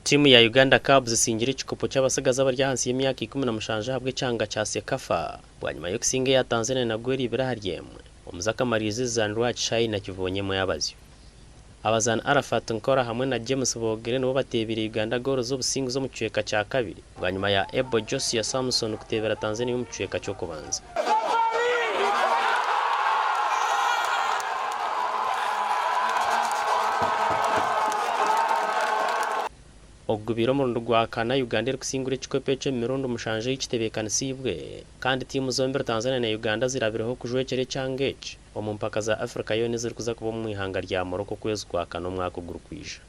Tiimu ya Uganda Cubs esingire ekikopo ky'abatsigazi abari ahansi y'emyaka 17 ahabw'ekyanga kya CECAFA bwanyima y'okusinga eya Tanzania na goolo ibiri ahari emwe omu z'akamaririzo ezizaanirwe aha kishaayi Nakivonye Mwabazyo. Abazaani Arafat Nkora hamwe na James Bogere nibo bateebeire Uganda goolo z'obusinguzi omu kicweka kya kabiri bwanyima ya Ebo Josia Samson kuteebera Tanzania omu kicweka ky'okubanza. Ogu gubaire omurundi gwa kana Uganda erikusingura ekikopo eki omu mirundi mushanju ei kitebeekanisiibwe kandi tiimu zombiri Tanzania na Uganda zirabireho kujwekyera ekyanga eki omu mpaka za Africa yoona ezirikuza kuba omu ihanga rya Morocco okwezi kwa kana omwaka ogurikwija.